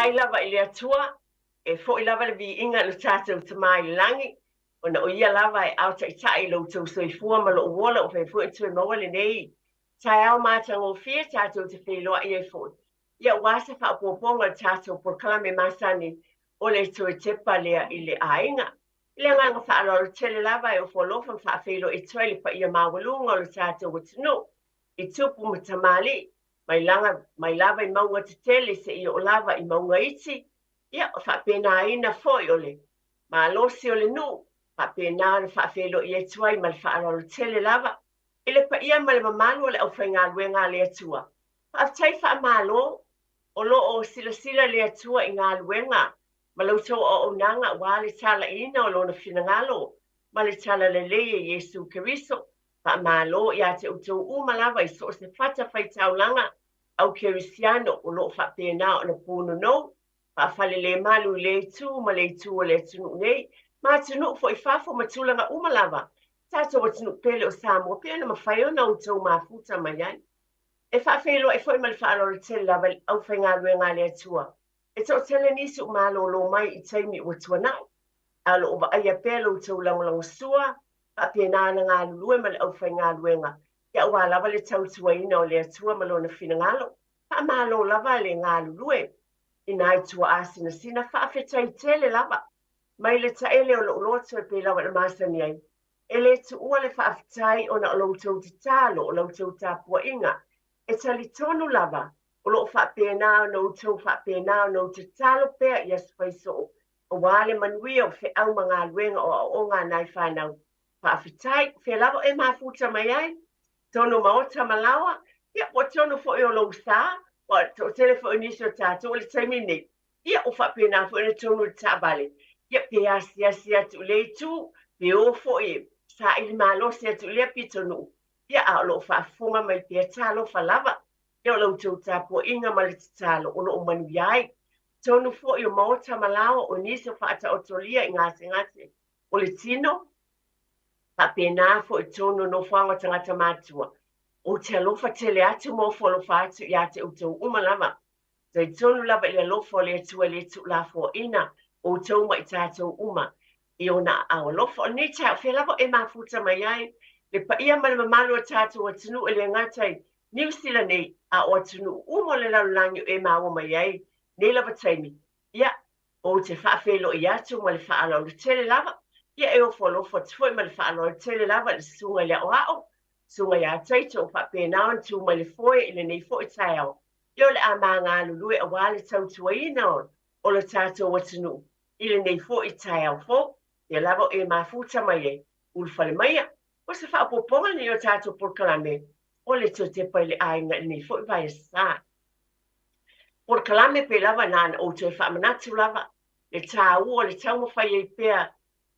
Faafetai lava i le Atua, e foi lava le viiga i lo tatou Tama i le lagi, ona o Ia lava e aotaitai i lo outou soifua ma lou ola ua fai foi ona toe maua lenei taeao matagofie tatou te feiloai ai foi, ia aua se faaopoopoga o le tatou polokalame masani o le Toe Tepa lea i le Aiga. I le agaga faaaloalo tele lava e ofo alofa ma faafeiloai atu ai le paia maualuga o le tatou atunuu i tupu ma tamalii, mai laga mai lava i mauga tetele seia oo lava i mauga iti, ia, faapenaina foi o le malosi o le nuu, faapena ona faafeiloai atu ai ma le faaaloalo tele lava i le paia ma le mamalu o le aufaigaluega a le Atua. Faafetai faamalo o lo o silasila le Atua i galuega ma la outou auaunaga aua le talaiina o Lona finagalo ma le talalelei e Iesu Keriso. Faamalo ia te outou uma lava i so o se fatafaitaulaga au kerisiano o lo o faapena ona punonou faafalelemalu i lea itu ma le itu o le atunuu nei, ma atunuu foi i fafo ma tulaga uma lava, tatou atunuu pele o Samoa, pei ona mafai ona outou mafuta mai ai. E faafeiloai foi ma le faaaloalo tele lava i le aufaigaluega a le Atua. E toatele nisi ua malolo mai i taimi ua tuanai, a o lo o vaaia pea lo outou lagolagosua, faapena ona galulue ma le aufaigaluega, ia aua lava le tautuaina o le Atua ma Lona finagalo. Faamalo lava le galulue i nai tuaa sinasina, faafetai tele lava mai le taele o lou loto e pei lava ona masani ai. E le tuua le faafetai ona o la outou tatalo, o la outou tapuaiga. E talitonu lava o lo o faapena ona outou faapena ona ou tatalo pea i aso faisoo aua le manuia o feau ma galuega o aoaoga a nai fanau. Faafetai, o fea lava e mafuta mai ai, tonu maota ma laoa, ia ua tonu foi o lou sa, ua toatele foi o nisi o tatou o le taimi nei, ia ua faapena foi ona tonu i le taavale, ia pe asiasi atu i lea itu, pe o foi e saili malosi atu i lea pitonuu, ia a o lo o faafofoga mai pea, talofa lava, ia o la outou tapuaiga ma le tatalo o lo o manuia ai. Tonu foi o maota ma laoa o nisi o faataotolia i gasegase o le tino, faapena foi tonu o nofoaga o tagata matutua. Ou te alofa tele atu ma ofo alofa atu ia te outou uma lava. Talitonu lava i le alofa o le Atua e le tuulafoaiina outou ma i tatou uma i ona aao alofa. O lenei taeao, fea lava e mafuta mai ai le paia ma le mamalu o tatou atunuu e le gata i Niu Sila nei, a o atunuu uma o le lalolagi o e maua mai ai nei lava taimi, ia, ou te faafeiloai atu ma le faaaloalo tele lava, ia e ofo alofa atu foi ma le faaaloalo tele lava i le susuga i le aoao, susuga ia Taito o faapena ona tu mai le foe i lenei foi taeao, ia o le a ma galulue aua le tautuaina o le tatou atunuu i lenei foi taeao fou. Ia lava o e mafuta mai ai, ulufale maia, o se faaopoopoga lenei o tatou polokalame o le Toe Tepa i le Aiga i lenei foi vaiaso. Polokalame pei lava na ona ou toe faamanatu lava le taua o le taumafai ai pea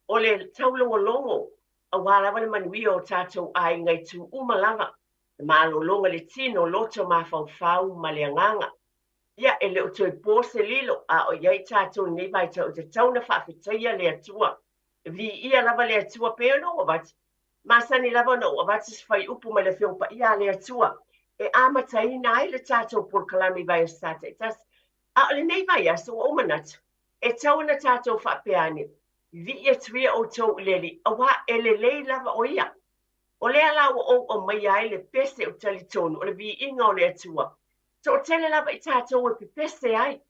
o le taulogologo aua lava le manuia o tatou aiga i itu uma lava, le malologa i le tino, loto, mafaufau ma le agaga. Ia, e le o toe po se lilo, a o i ai tatou i lenei vaitau e tatau ona faafetaia le Atua. E viia lava le Atua pei ona ou avatu. Masani lava ona ou avatu se fuaiupu mai le Afioga Paia a le Atua e amataina ai le tatou polokalame i vaiaso sa taitasi. A o lenei vaiaso ua ou manatu, e tatau ona tatou faapea ane, Vii atu ia outou i le Alii, aua e lelei lava o Ia. O lea la ua ou aumaia ai le pese ou te talitonu o le viiga o le Atua. Toatele lava i tatou e pepese ai,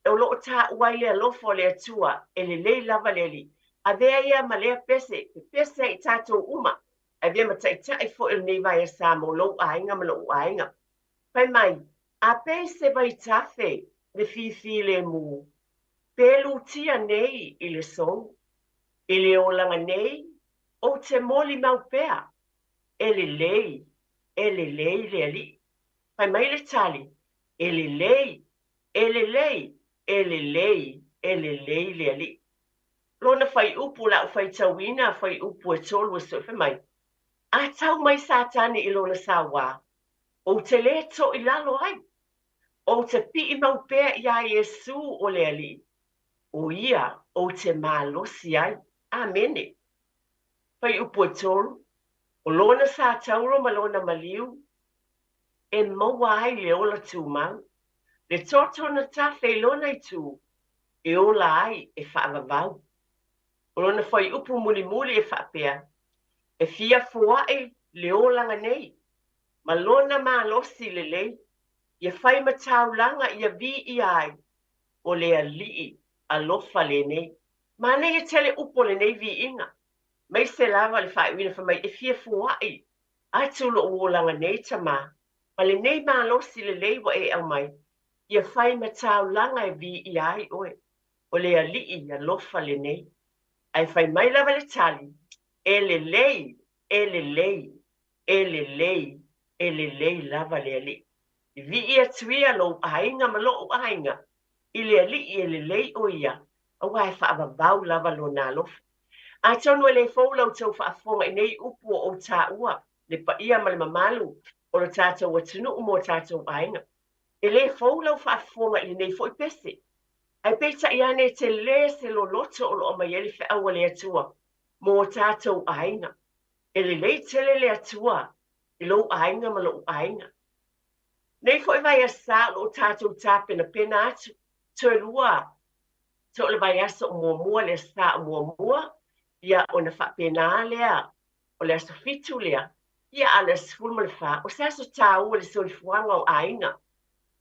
o lo o taua ai le alofa o le Atua, e lelei lava le Alii. Avea ia ma lea pese, pepese ai i tatou uma, avea ma taitai foi o lenei vaiasa mo lou aiga ma lou aiga. Fai mai, a pei se vaitafe le fifilemu, pe lutia nei i le sou, i le olaga nei, ou te molimau pea, e lelei, e lelei le Alii. Fai mai le tali, e lelei, e lelei, e lelei, e lelei le Alii. Lona fuaiupu la u faitauina fuaiupu e tolu e soe fai mai, A tau mai Satani i lona sauā, ou te lē toʻi lalo ai, ou te piʻi mau pea iā Iesū o le Alii, ʻo ia ou te malosi ai. Amene. Fuaiupu e tolu, o lona satauro ma lona maliu e maua ai le ola tumau. Le toto na tafe i lona itu e ola ai e faavavau. O lona fuaiupu mulimuli e faapea, E fia foaʻi le olaga nei, ma lona malosi lelei, ia fai ma taulaga ia viia ai, o le Alii alofa lenei. Manaia tele upu o lenei viiga, maise lava le faaiuina fai mai, E fia foaʻi atu loʻu olaga nei, Tamā, ma lenei malosi lelei ua e aumai, ia fai ma taulaga e viia ai oe, o le Alii alofa lenei. Ae fai mai lava le tali, E lelei, e lelei, e lelei, e lelei lava le Alii. I vii atu ia lou aiga ma loʻu aiga i le Alii e lelei o ia, aua e faavavau lava lona alofa. Atonu e le fou la outou faafofoga i nei upu o ou taua, le paia ma le mamalu o lo tatou atunuu ma o tatou aiga. E le fou lau faafofoga i lenei foi pese. Ae peitai ane e tele se loloto o lo o aumai ai le feau a le Atua mo o tatou aiga. E lelei tele le Atua i lou aiga ma loʻu aiga. Nei foi vaiaso o lo o tatou tapenapena atu, toe lua toe o le vaiaso o muamua, le aso Sa o muamua, ia ona faapena lea o le aso 7 lea, ia a o le aso 14, o se aso taua i le soifuaga o aiga.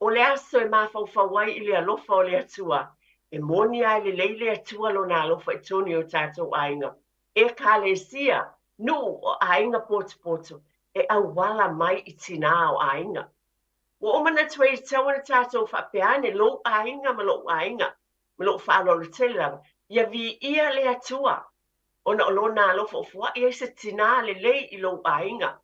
O le aso e mafaufau ai i le alofa o le Atua, e moni lava e lelei le Atua lona alofa i totonu i o tatou aiga, ekalesia, nuu o aiga potopoto e auala mai i tinā o aiga. Ua ou manatu ai e tatau ona tatou faapea ane, lou aiga ma loʻu aiga, ma loʻu faaaloalo tele lava, ia viia le Atua, ona o lona alofa o foaʻi ai se tinā lelei i lou aiga.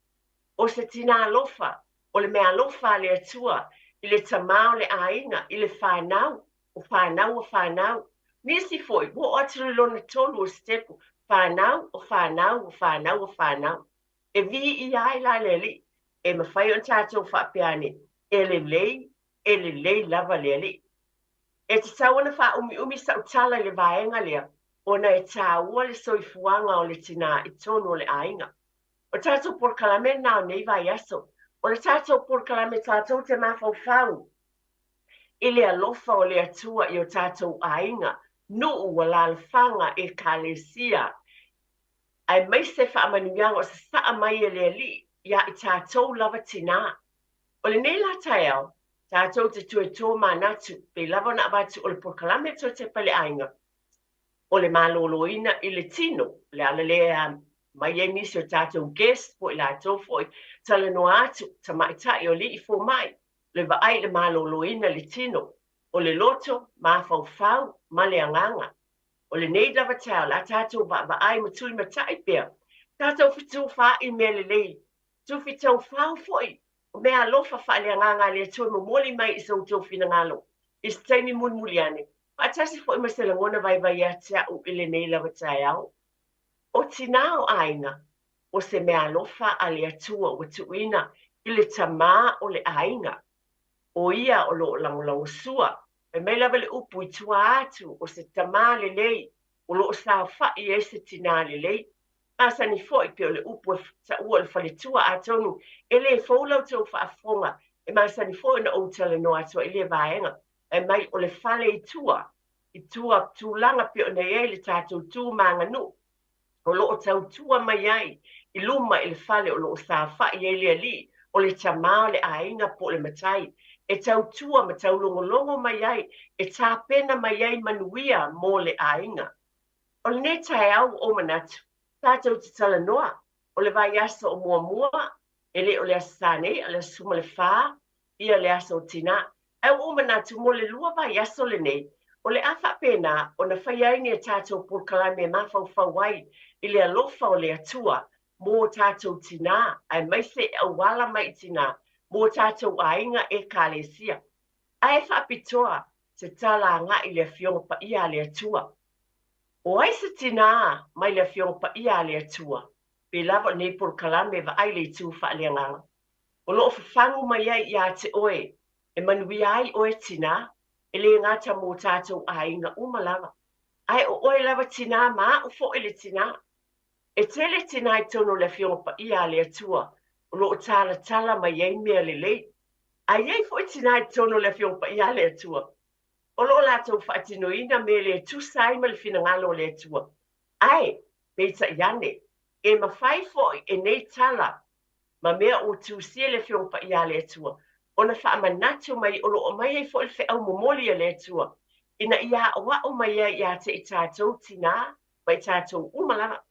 O se tinā alofa, o le mea alofa a le Atua i le tamā o le aiga, i le fanau, o fanau o fanau. Nisi foi, ua oo atu i lona tolu o sitepu, fanau o fanau o fanau o fanau. E viia ai la le Alii, e mafai ona tatou faapea ane, e lelei, e lelei lava le Alii. E tatau ona faaumiumi sau tala i le vaega lea, ona e taua le soifuaga o le tinā i totonu o le aiga. O le tatou polokalame lena o nei vaiaso. O le tatou polokalame tatou te mafaufau i le alofa o le Atua i o tatou aiga, nuu, alaalafaga, ekalesia, aemaise faamanuiaga o sasaa mai e le Alii iā i tatou lava tinā. O lenei la taeao, tatou te toe tomanatu, pei lava ona avatu o le polokalame toe tepa i le aiga, o le maloloina i le tino, o le ala lea mai ai nisi o tatou guest po o i latou foi talanoa atu, tamaitai o alii fomai, le vaai i le maloloina i le tino, o le loto, mafaufau ma le agaga. O lenei lava taeao, o le a tatou vaavaai ma tulimatai pea, tatou fetufaai i mea lelei, tufitaufau foi o mea alofa faaleagaga a le Atua e momoli mai i so outou finagalo i se taimi mulimuli ane, faatasi foi ma se lagona vaivai ia te au i lenei lava taeao. O tinā o aiga, o se mea alofa a le Atua ua tuuina i le tamā o le aiga, o ia o lo o lagolagosua. Fai mai lava le upu i tua atu o se tamā lelei o lo o saofaʻi ai se tinā lelei. Masani foi pei o le upu e taua o le faletua, atonu e le fou la outou faafofoga, e masani foi ona ou talanoa atu ai i lea vaega. Fai mai o le fale i tua, i tua tulaga pei ona i ai le tatou tu ma aganuu, o lo o tautua mai ai i luma i le fale o lo o saofaʻi ai le alii, o le tamā o le aiga po o le matai, e tautua ma taulogologo mai ai, e tapena mai ai manuia mo le aiga. O lenei taeao ua ou manatu, tatou te talanoa, o le vaiaso o muamua, e le o le Aso Sa nei, a o le aso 14, ia le aso o tinā. Ae ua ou manatu mo le lua vaiaso lenei, o le a faapena ona faia ai ni a tatou polokalame e mafaufau ai i le alofa o le Atua mo tatou tinā, aemaise e auala mai i tinā mo tatou aiga ekalesia. Ae faapitoa se tala agai i le Afioga Paia a le Atua. O ai se tinā mai le Afioga Paia a le Atua? Pei lava o lenei polokalame e vaai i le itu faaleagaga o lo o fafagu mai ai iā te oe e manuia ai oe tinā, e le gata mō tatou aiga uma lava, ae o oe lava tinā ma aʻu foi le tinā. E tele tinā i totonu o le Afioga Paia a le Atua o lo o talatala mai ai mea lelei. Ae i ai foi tinā i totonu o le Afioga Paia a le Atua, o lo o latou faatinoina mea le tusa ai ma le finagalo o le Atua. Ae, peitai ane, e mafai foi e nei tala ma mea ua tusia e le Afioga Paia a le Atua ona faamanatu mai o lo o aumai ai foi le feau momoli a le Atua ina ia aoao mai ai ia te i tatou tinā ma i tatou uma lava.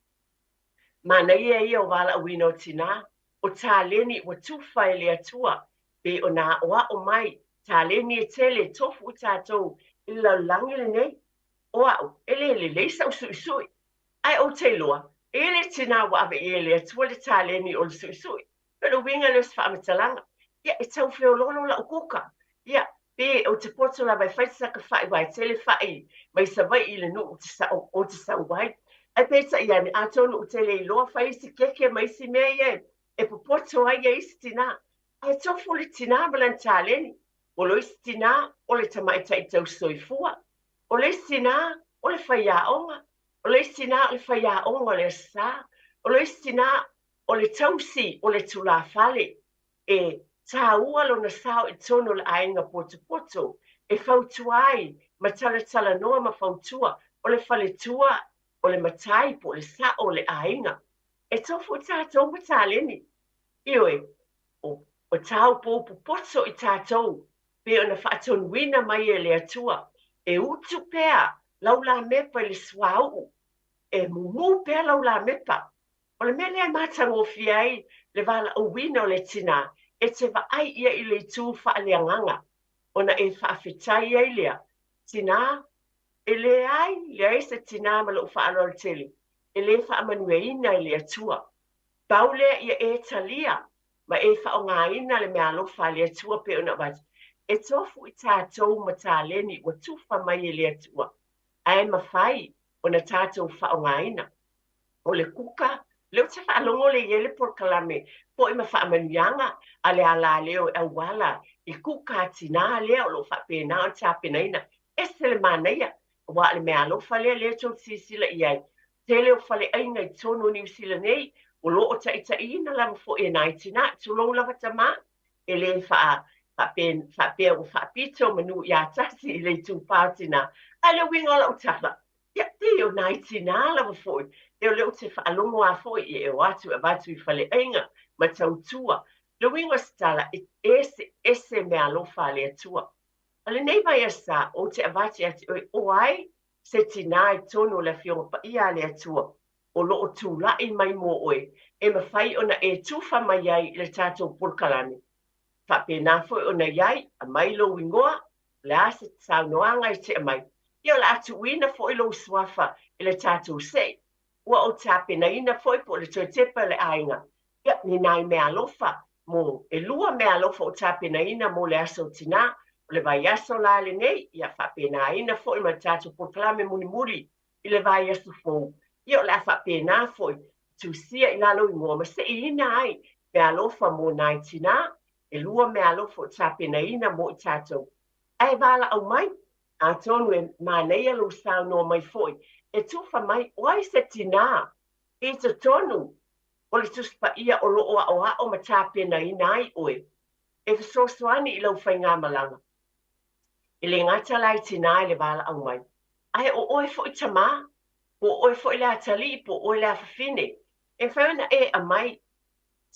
Manaia ia o valaauina o tinā, o taleni ua tufa e le Atua pei ona aoao mai, taleni e tele e tofu i tatou i le lalolagi lenei. O au, e le lelei sa'u suisui. Ae ou te iloa, e i ai le tinā ua ave i ai e le Atua le taleni o le suisui. O le uiga lea o se faamatalaga, ia, e tau feoloolo la'u kuka. Ia, pe ou te poto lava e fai se saka fa'i aua e tele fa'i mai Savaii i le nuu ou te sau ai. Ae peitai ane, atonu ou te le iloa fai isi keke ma isi mea ia e popoto ai ia isi tinā. Ae tofu le tinā ma lana taleni. O le isi tinā, o le tamaitai tausisoifua. O le isi tinā, o le faiaoga. O le isi tinā, o le faiaoga o le Aso Sa. O le isi tinā, o le tausi o le tulafale. E tāua lona sao i totonu o le aiga potopoto e fautua ai ma talatalanoa ma fautua o le faletua, o le matai po o le sa'o o le aiga. E tofu i tatou ma taleni. Ioe, o tāupu popoto i tatou pei ona faatonuina mai e le Atua, e utu pea lau lamepa i le suauu, e mumu pea lau lamepa. O le mea lea e matagofie ai le valaauina o le tinā, e te vaai ia i le itu faaleagaga, ona e faafetai ai lea, Tinā, e leai, leai se tinā ma lou faaaloalo tele, e le faamanuiaina e le Atua. Pau lea ia e talia ma e faaaogaina le meaalofa a le Atua pei ona avatu, e tofu i tatou ma taleni ua tufa mai e le Atua, ae mafai ona tatou faaaogaina. O le kuka, lea ou te faalogo lea e i ai le polokalame foi ma faamanuiaga a le alaleo e auala i kuka a tinā lea o lo o faapena ona tapenaina. Ese le manaia, aua o le meaalofa lea lea tou te silasila i ai. Tele o faleaiga i totonu o Niu Sila nei o lo o taitaiina lava foi e nai tinā, tulou lava tamā, e le faapea ua faapito manu ia tasi i le itupa o tinā. Ae o le uiga o lau tala, Ia, pei o nai tinā lava foi, e o lea ou te faalogo lava foi e o atu e avatu i faleaiga ma tautua. Le uiga o se tala, e eseese meaalofa a le Atua. O lenei vaiaso, ou te avatu ia te oe, o ai se tinā i totonu o le Afioga Paia a le Atua o lo o tulai mai mo oe, e mafai ona e tufa mai ai i le tatou polokalame. Faapena foi ona i ai, aumai lou igoa, o le a se saunoaga e te aumai, ia o le a tuuina foi lou suafa i le tatou se'i. Ua ou tapenaina foi po o le toe tepa o le aiga, ia, ni nai meaalofa mo, ʻelua meaalofa ua tapenaina mo le Aso Tinā, o le vaiaso la lenei, ia faapenaina foi ma le tatou polokalame mulimuli i le vaiaso fou, ia o le a faapena foi tusia i lalo igoa ma seʻiina ai meaalofa mo nai tinā, ʻelua meaalofa ua tapenaina mo i tatou. Ae valaau mai, atonu e manaia lou saunoa mai foi, e tufa mai, o ai se tinā i totonu o le Tusi Paia o lo o aʻoaʻo ma tapenaina ai ʻoe e fesoasoani i lau faigamalaga. E le gata la i tinā i le valaau mai, ae o ʻoe foi tamā, po o ʻoe foi le atalii, po o ʻoe le afafine, e mafai ona e aumai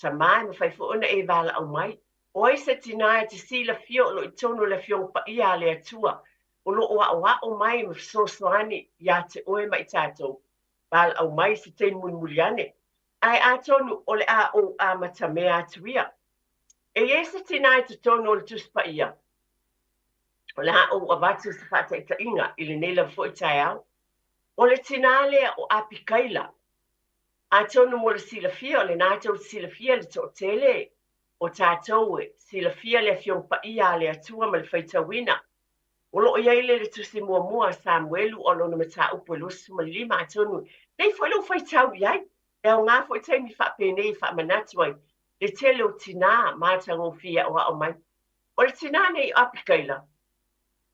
tamā, e mafai foi ona e valaau mai. O ai se tinā e te silafia o lo o i totonu o le Afioga Paia a le Atua, o lo o aʻoaʻo mai ma fesoasoani iā te ʻoe ma i tatou, valaau mai i se taimi mulimuli ane. Ae atonu o le a ou amatamea atu ia. E i ai se tinā i totonu o le Tusi Paia, o le a ou avatu se faataitaiga i lenei lava foi taeao. O le tinā lea o Apikaila. Atonu mo le silafia, o lena tou te silafia le toatele o tatou e silafia le Afioga Paia a le Atua ma le faitauina. O lo o i ai le le tusi muamua a Samuelu o lona mataupu e 25, atonu nei foi lou faitau i ai. E aoga foi taimi faapenei e faamanatu ai le tele o tinā matagofie aoao mai. O le tinā nei o Apikaila,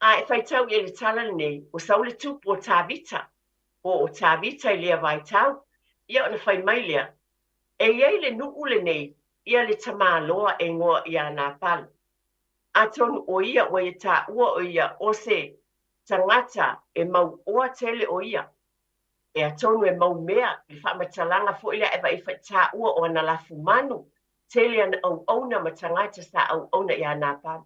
a e faitau i ai le tala lenei, ua sau le tupu o Tavita, po o Tavita i lea vaitau, ia ona fai mai lea, E i ai le nuu lenei ia le tamaloa e igoa ia Napalo. Atonu o ia ua ia taua o ia o se tagata e mauoa tele o ia. E atonu e mau mea i le faamatalaga foi lea e vaai faitaua o ana lafumanu, tele ana auauna ma tagata sa auauna iā Napalu.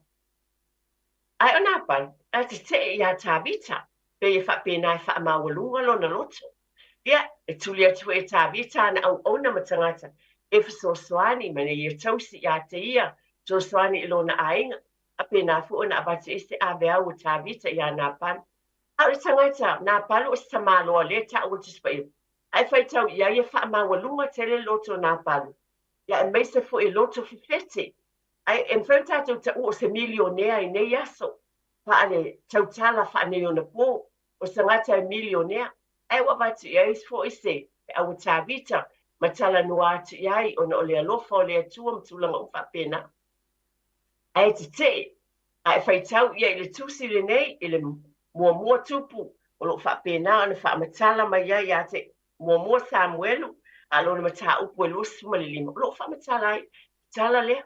Ae o Napalu, na tetee iā Tavita, pei e faapena e faamaualuga lona loto. Ia, e tuli atu foi e Tavita ana auauna ma tagata e fesoasoani ma ia tausi iā te ia, fesoasoani i lona aiga, faapena foi ona avatu ai se aveau o Tavita iā Napalu. A o le tagata Napalu o se tamaloa lea e taua i le Tusi Paia, ae faitau i ai e faamaualuga tele le loto o Napalu, ia aemaise foi e loto fefete. Ae e mafai ona tatou taua o se milionea i nei aso, faale tautala faaneionapo, o se tagata e milionea, ae ua avatu i ai foi se feau a Tavita ma talanoa atu i ai ona o le alofa o le Atua ma tulaga uma faapena. Ae tetee, a e faitau ia i le tusi lenei i le muamua Tupu, o lo o faapena ona faamatala mai ai ia te muamua Samuelu, a lona mataupu e 25, o lo o faamatala ai tala lea.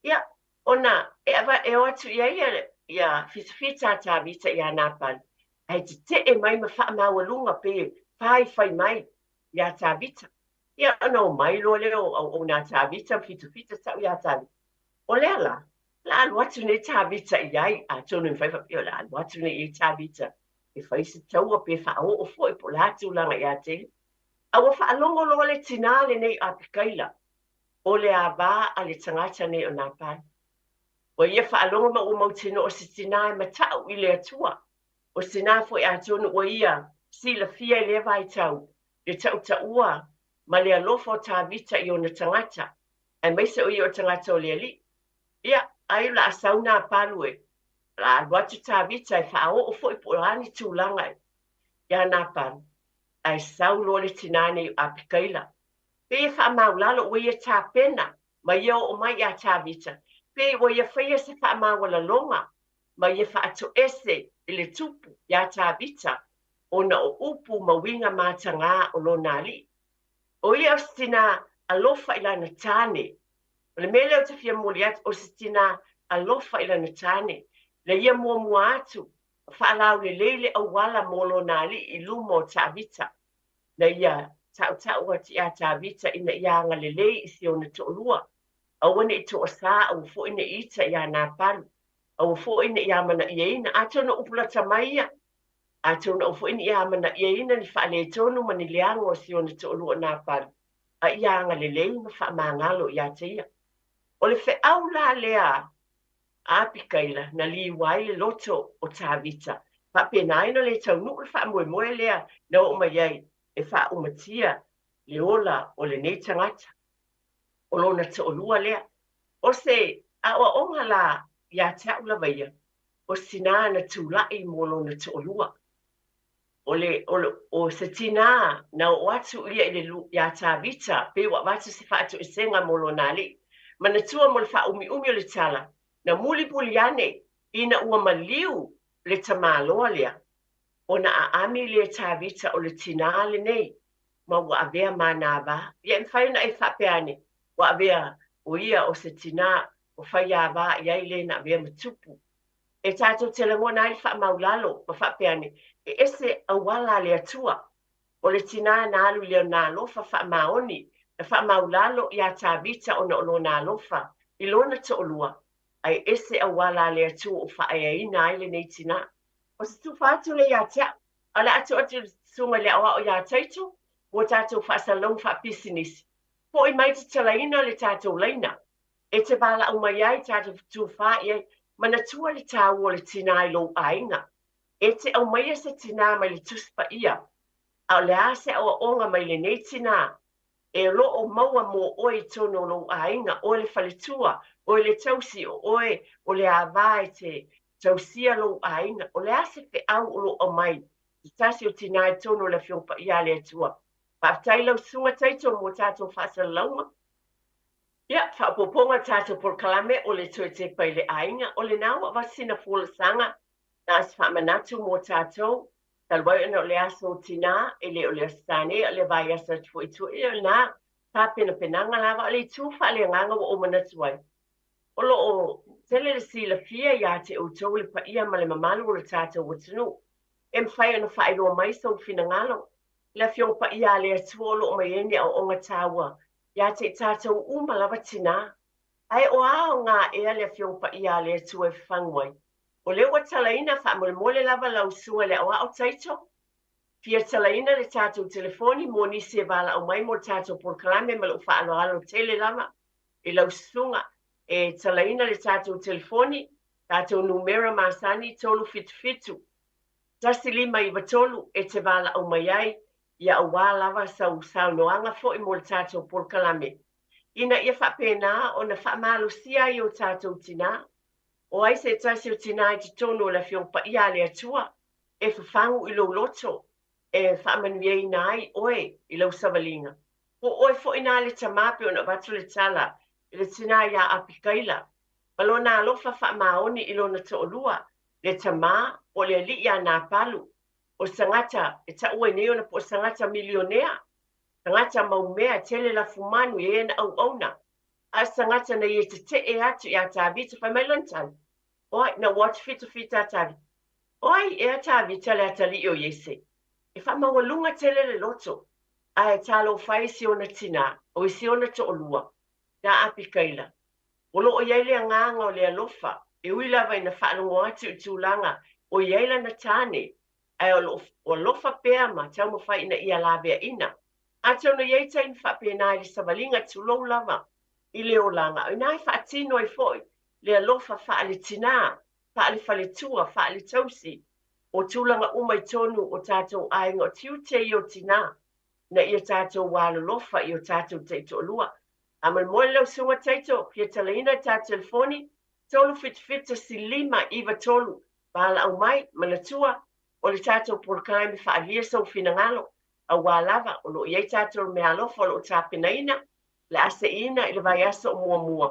Ia, ona e, ava, e o atu i ai ia, ia fitafita a Tavita iā Napalu, ae tetee mai ma faamaualuga pei e faifai mai iā Tavita. Ia, ona o mai loa lea o auauna a Tavita ma fitafita tau iā Tavita. O lea la, o le a alu atu nei Tavita i ai, atonu e mafai faapea o le a alu atu nei i ai Tavita e fai se taua pe faaoo foi po o le a tulaga ia te ia. A ua faalogo loa le tinā lenei o Apikaila, o le ava a le tagata nei o Napala. Ua ia faalogo ma ua mautinoa o se tinā e mataʻu i le Atua. O se tinā foi atonu ua ia silafia i lea vaitau le tautaua ma le alofa o Tavita i ona tagata, aemaise o ia o tagata o le Alii. Ia, ai o le a sau Napalu e, o le a alu atu Tavita e faaoo foi po o a ni tulaga iā Napalu, ae sau loa le tinā nei o Apikaila. Pei e faamaulalo ua ia tapena ma ia oo mai iā Tavita, pei ua ia faia se faamaualaloga ma ia faatoese i le tupu iā Tavita ona o upu ma uiga matagā o lona alii. O ia o se tinā alofa i lana tāne. O le mea lea ou te fia momoli atu, o se tinā alofa i lana tāne, na ia muamua atu ma faalaulelei le auala mo lona alii i luma o Tavita. Na ia tautau atu iā Tavita ina ia agalelei i si ona toalua, aua ne i toasā, aua foi ne i ita iā Napalu, aua foi ne i amana'iaina, atonu o upu lata mai ia, atonu aua foi ne i amana'iaina ni faaletonu ma ni leaga o si ona toalua o Napalu, a ia agalelei ma faamagalo iā te ia. O le feau la lea a Apikaila na liua ai le loto o Tavita, faapena ai ona le taunuu le faamoemoe lea na oo mai ai e faaumatia le ola o lenei tagata, o lona toalua lea. O se aoaoga la iā te a'u lava ia, o se tinā na tula'i mo lona toalua. O le, o, o se tinā na oo atu ia i le, iā Tavita, pei ua avatu se faatoesega mo lona alii. Manatua mo le faaumiumi o le tala, na mulimuli ane ina ua maliu le tamaloa lea, ona aami lea e Tavita o le tinā lenei, ma ua avea ma ana Ia e mafai ona e faapea ane, ua avea o ia o se tinā ua faiāvā i ai le na avea ma tupu. E tātou te lagona ai le faamaulalo ma faapea ane, e ese auala a le Atua. O le tinā na alu i lona alofa faamaoni, na faamaulalo iā Tavita ona o lona alofa i lona toalua, ae ese auala a le Atua ua faaeaina ai lenei tinā. O se tufa atu lea ia te au, a o le a tuu atu i le susuga i le aoao iā Taito mo tatou faasalalauga faapisinisi. Foi mai tatalaina le tatou laina e te valaau mai ai tatou fetufa i ai. Manatua le taua o le tinā i lou aiga. E te aumaia se tinā mai le Tusi Paia, a o le a se aoaoga mai lenei tinā e lo o maua mō oe i totonu o lou aiga, oe le faletua, oe le tausi, o oe o le ava e te tausia lou aiga. O le a se feau o lo o aumai se tasi o tinā i totonu o le Afioga Paia a le Atua. Faafetai lau Susuga Taito mo tatou faasalalauga. Ia, faaopoopoga o tatou polokalame o le toe tepa i le aiga, o lena ua avatu sina folasaga na o se faamanatu mo tatou, talu ai ona o le aso o tinā, e le o le Aso Sa nei, a o le vaiaso atu foi i tua, ia o lena tapenapenaga lava. O le itu faaleagaga ua ou manatu ai, o lo o Tele le silafia iā te outou le paia ma le mamalu o le tatou atunuu. E mafai ona faailoa mai sou finagalo i le Afioga Paia a le Atua o lo o mai ai ni aoaoga taua iā te i tatou uma lava tinā. Ae o a aoga ea le Afioga Paia a le Atua e fafagu ai? O lea ua talaina faamolemole lava lau susuga i le aoao Taito. Fia talaina le tatou telefoni mo nisi e valaau mai mo le tatou polokalame ma lou faaaloalo tele lava i lau susuga e talaina le tatou telefoni, tatou numera masani 377 1593 e te valaau mai ai, ia auā lava sau saunoaga foi mo le tatou polokalame, ina ia faapena ona faamalosia ai o tatou tinā. O ai se tasi o tinā i totonu o le Afioga Paia a le Atua e fafagu i lou loto e faamanuiaina ai oe i lau savaliga? Po o oe foi nā le tamā pei ona avatu le tala i le tinā iā Apikaila, ma lona alofa faamaoni i lona toalua, le tamā po o le alii a Napalu, o se tagata e taua ai nei ona po o se tagata milionea, tagata mau mea, tele lafumanu, e i ai ana auauna, a o se tagata na ia tetee atu iā Tavita. Fai mai lana tala, O ai, na ua atu fitafita a Tavita, O ai ea Tavita le atalii o Iese? E faamaualuga tele le loto, ae talofa e i si ona tinā, o i si ona toalua, iā Apikaila. O lo o i ai le agaga o le alofa, e ui lava ina faalogo atu i tulaga o i ai lana tāne, ae o lo o alofa pea ma taumafai ina ia laveaina. Atonu e i ai taimi faapena i le savaliga, tulou lava i le olaga, o i ina e faatino ai foi le alofa faale-tinā, faale-faletua, faale-tausi, o tulaga uma i totonu o tatou aiga, o tiute ia o tinā, ina ia tatou alolofa i o tatou taitoalua. Faamolemole lau Susuga Taito, fia talaina i ta telefoni, 377 1593, valaau mai, manatua, o le tatou polokalame faaalia sou finagalo, auā lava, o lo o i ai tatou meaalofa o lo o tapenaina, le a seiina i le vaiaso o muamua.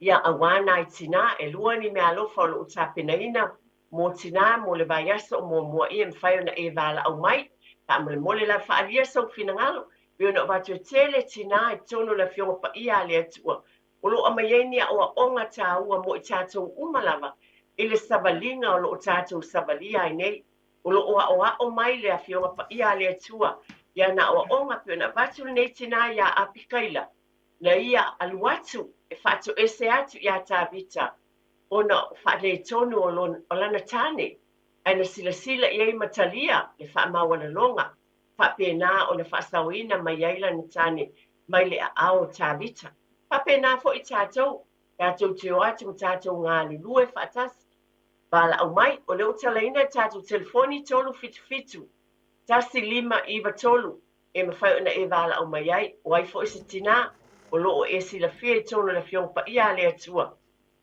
Ia, auā nai tinā, e lua ni meaalofa o lo o tapenaina mo tinā mo le vaiaso o muamua ia e mafai ona e valaau mai. Faamolemole lava faaalia sou finagalo, pei ona avatu e tele tinā i totonu o le Afioga Paia a le Atua, o lo o aumai ai ni aoaoga taua mo i tatou uma lava i le savaliga o lo o tatou savalia ai nei. O lo o aoao mai le Afioga Paia a le Atua i ana aoaoga pei ona avatu lenei tinā iā Apikaila, na ia alu atu e faatoese atu iā Tavita ona o faaletonu o lana tāne, ae na silasila i ai ma talia le faamaualaloga, faapena ona faasaoina mai ai lana tāne mai le aao o Tavita. Faapena foi tatou, tatou te o atu ma tatou galulue faatasi. Valaau mai, o lea ua talaina le tatou telefoni 377 1593 e mafai ona e valaau mai ai. O ai foi se tinā o lo o e silafia i totonu o le Afioga Paia a le Atua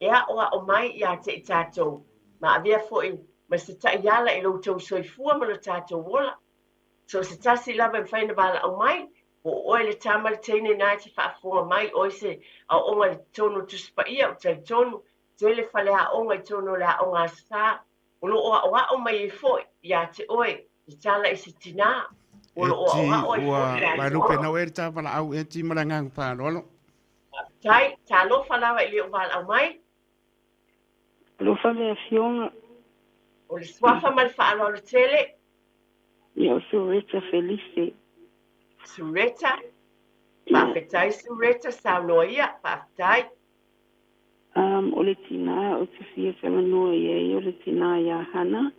e aoao mai ia te i tatou, ma avea foi ma se taiala i lo outou soifua ma lo tatou ola. So o se tasi lava e mafai ona valaau mai, po o oe le tama le teine na e te faafofoga mai, o ai se aoaoga i totonu o Tusi Paia, ou te talitonu, tele faleaoga i totonu o le aoga Aso Sa, o lo o aoao mai ai foi ia te oe te tala i se tinā, o lo o aoao ai ua foi ia te vaelupe oe. nau e le ta valaau e ti ma le agaga faaaloalo. Faafetai, talofa lava i le o valaau mai. Alofa le Afioga. O le suafa ma le faaaloalo tele. Ia o Sureta Felise. Sureta, faafetai Sureta, saunoa ia, faafetai. Um, o le tinā ou te fia talanoa i ai o le tinā iā Hana.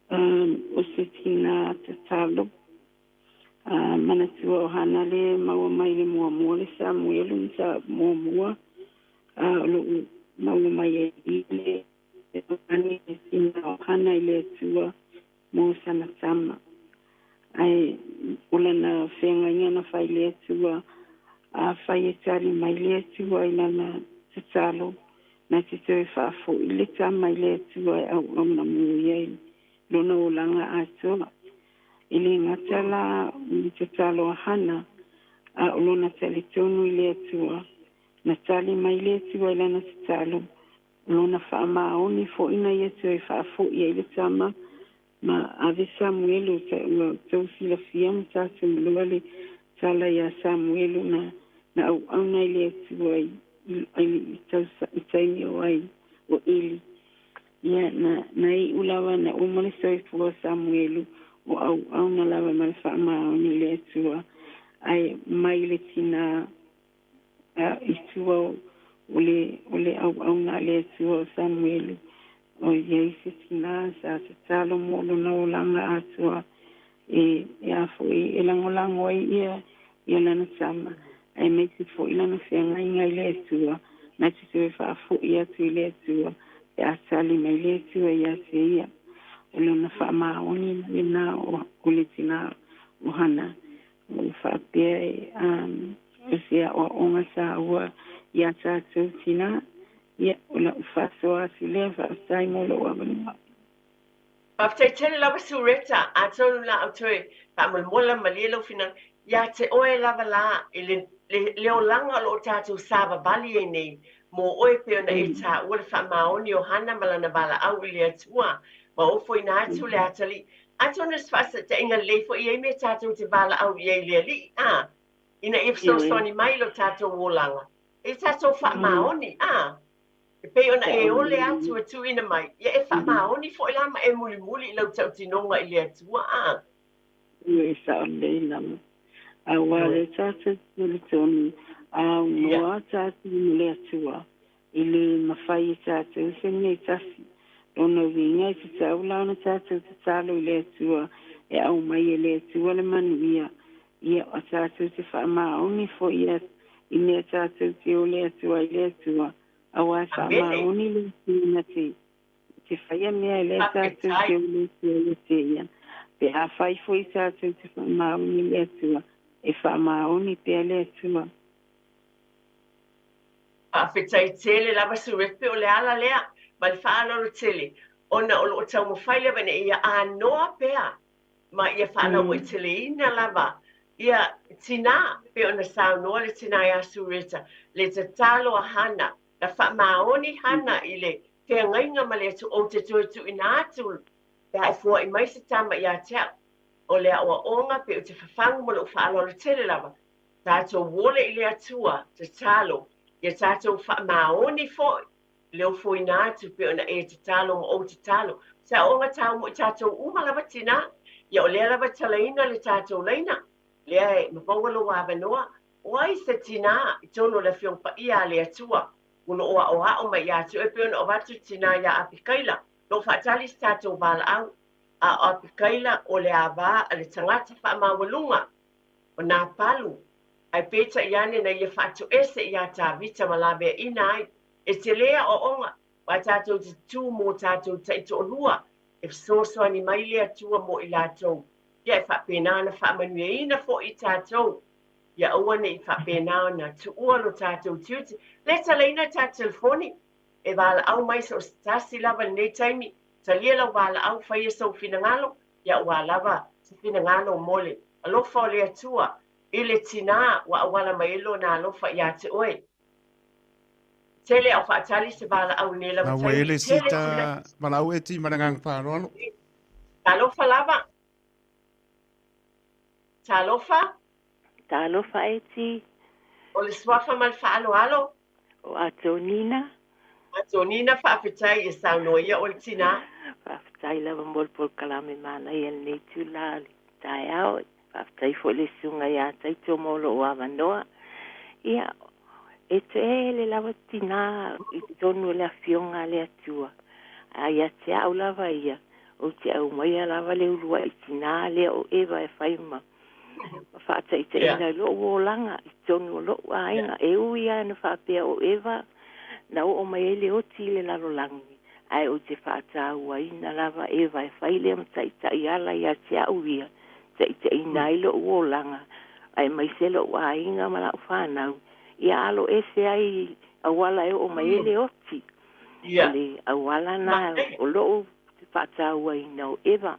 Um, o se tinā tatalo. Uh, manatua o Hana le maua mai le muamua le Samuelu na sa muamua. Uh, o loo maua mai ai i le ani le tinā o Hana i le Atua mo sana tama. Ae o lana feagaiga na fai i le Atua, afai e tali mai le Atua i lana tatalo, na te toe faafo'i le tama i le Atua e auauna mo ia i lona olaga atoa. E le gata la o le tatalo a Hana, a o lona talitonu i le Atua, na tali mai le Atua i lana tatalo, o lona faamaoni fo'i na ia toe faafo'i ai le tama, ma ave Samuelu ua outou silafia ma tatou iloa le tala iā Samuelu na na auauna i le Atua i i taimi o ai o Eli. Ia na iʻu lava na uma le soifua o Samuelu o auauna lava ma le faamaoni i le Atua ae mai le tinā i tua o le auauna a le Atua o Samuelu o i ai se tinā sa tatalo mo lona olaga atoa e a foi e lagolago ai ia lana tama aemaise foʻi lana feagaiga i le Atua na te toe faafoʻi atu i le Atua pe a tali mai le Atua iā te ia. O lona faamaoni lenā o le tinā o Hana o le faapea e o se aʻoaʻoga tāua iā tatou tinā. Ia o la'u faasoa atu lea. Faafetai mo lo'u avanoa. Faafetai tele lava Sureta, atonu la o toe faamolemola malie lou finagalo. Ia te oe lava la i le olaga o loo tatou savavali ai nei mo oe pei ona e taua le faamaoni o Hana ma lana valaau i le Atua ma ofoina atu le atalii. Atonu o se faataitaiga lelei foi i ai mea tatou te valaau i ai i le Alii, a ina ia fesoasoani mai lo tatou olaga e tatou faamaoni, a e pei ona e ole atu e tuuina mai ia e faamaoni foi la ma e mulimuli i lau tautinoga i le Atua, a E sao lelei lava. Auā le tatou talitonu a aunoa tatou ma le Atua i le mafai e tatou se mea e tasi. Lona uiga e tatau la ona tatou tatalo i le Atua e aumai e le Atua le manuia. Ia o tatou te faamaoni foi i mea tatou te ole atu ai i le Atua. Auā e faamaoni le Atua na te faia mea e lea tatou te ole atu ai ia te ia. Pe afai foi tatou te faamaoni i le Atua, e faamaoni pea le Atua. Faafetai tele lava Suret, pei o le ala lea ma le faaaloalo tele ona o loo taumafai lava ina ia anoa pea ma ia faalauaiteleina lava ia tinā pei ona saunoa le tinā ia Sureta le tatalo a Hana na faamaoni Hana i le feagaiga ma le Atua ou te toe tuuina atu pe a e foai mai se tama ia te au. O le aoaoga pei o te fafagu ma lou faaaloalo tele lava tatou ole i le Atua tatalo ia tatou faamaoni foi le ofoina atu pei ona e tatalo ma ou tatalo. Se aoaoga taua mo i tatou uma lava tinā. Ia o lea lava e talaina le tatou laina lea e maua lou avanoa. O ai se tinā i totonu o le Afioga Paia a le Atua o loo aoao mai ia te oe pei ona avatu tinā iā Apikaila loo faatali se tatou valaau. A o Apikaila o le avā a le tagata faamaualuga o Napalu ae peitai ane na ia faatoese iā Tavita ma laveaina ai. E tele aoaoga aua tatou te tutū mo tatou taitoalua e fesoasoani mai le Atua mo i latou. Ia e faapena ona faamanuiaina foi i tatou. Ia aua ne i faapena ona tuua lo tatou tiute. Le talaina tatou telefoni e valaau mai so o se tasi lava i lenei taimi. Talia lau valaau, faia sou finagalo, ia ua lava se finagalo mo le alofa o le Atua i le tinā ua auala mai ai lona alofa ia te oe. Tele a o faatali se valaau i lenei lava A ua taimi. ele Tele sita tinā. valaau e ti ma le agaga faaaloalo. Talofa lava. Talofa. Talofa e ti. O le suafa ma le faaaloalo. O Atonina. Atonina, faafetai e saunoa ia o le tinā. Faafetai lava mo le polokalame manaia i lenei itulā o le taeao. Faafetai foi i le susuga iā Taito mo lou avanoa. Ia, e tele lava tinā i totonu o le Afioga a le Atua, a ia te a'u lava ia, ou te aumaia lava le ulua'i tinā lea o Eva e fai ma faataitaiga i lo'u olaga i totonu o lo'u aiga. E ui lava ina faapea o Eva na oo mai ai le oti i le lalolagi, ae ou te faatauaina lava Eva e fai lea ma taitaiala ia te a'u ia, taitaiina ai lo'u olaga aemaise lo'u aiga ma la'u fanau, ia alo ese ai i auala e oo mai ai le oti. O le auala na o lo'u faatauaina o Eva.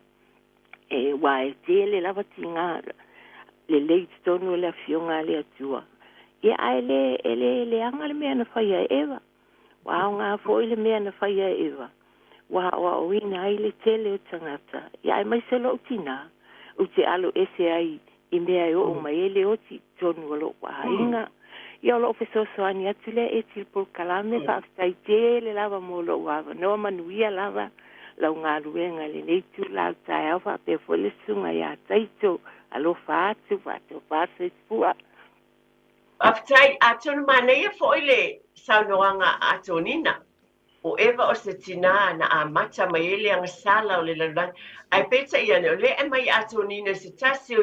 E uā e tele lava tigā lelei i totonu o le Afioga a le Atua. Ia ae le e le leaga le mea na faia e Eva. Ua aoga foi le mea na faia e Eva, ua aoaoina ai le tele o tagata, ia aemaise lo'u tinā, ou te alo ese ai i mea e oo mai ai le oti i totonu o lo'u aiga. Ia o lo'u fesoasoani atu lea Eti i le polokalame. Faafetai tele lava mo lo'u avanoa. Manuia lava lau galuega i lenei itulā o le taeao faapea foi le susuga iā Taito. Alofa atu, faatopa soifua. Faafetai, atonu manaia foi le saunoaga a Tonina. O Eva o se tinā na amata mai ai le agasala o le lalolagi. Ae peitai ane, o lea e aumai a Tonina se tasi